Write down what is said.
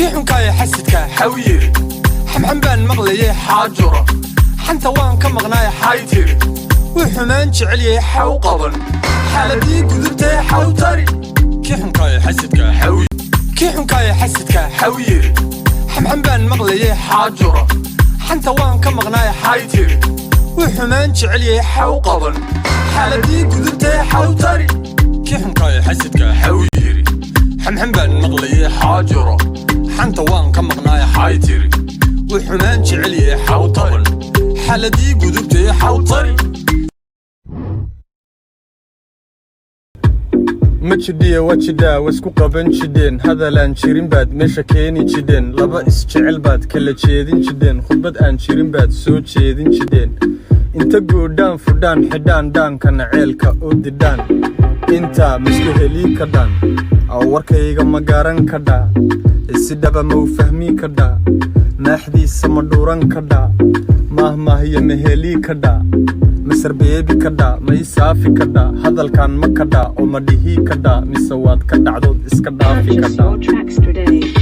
Kii xunkaaya xasidka xaw yiri, xamxam baan maqlayay, xaajura xanta waan ka maqnaay, xay tiri wuu xumaan jecel yahay, xaw qaban xaaladii gudubtay, xaw tari. Kii xunkaaya xasidka xaw, kii xunkaaya xasidka xaw yiri, xamxam baan maqlayay, xaajura xanta waan ka maqnaay, xay tiri wuu xumaan jecel yahay, xaw qaban xaaladii gudubtay, xaw tari. Kii xunkaaya xasidka xaw yiri, xamxam baan maqlayay, xaajura xanta waan ka maqnaay, xay tiri wuu xumaan jecel yahay, xaw qaban xaaladii gudubtay, xaw tari. Ma jidhiye wa jidhaa waisku qaban jidheen, hadalaan jirin baad meesha keeni jidheen, laba isjecel baad kala jeedin jidheen, khudbad aan jirin baad soo jeedin jidheen, inta goodhaan fudhaan xidhaan dhaankana ceelka u didhaan, intaa misku helii kadhaan warkayga ma garan kadhaa, si dhaba ma u fahmi kadhaa, maaxdiisa ma dhuuran kadhaa, maahmaahiyo ma helii kadhaa, masarbeebi kadhaa, ma ii saafi kadhaa, hadalkan ma kadhaa oo ma dhihii kadhaa, mise waad ka dhacdood iska dhaafi Purchase kadhaa? your tracks today.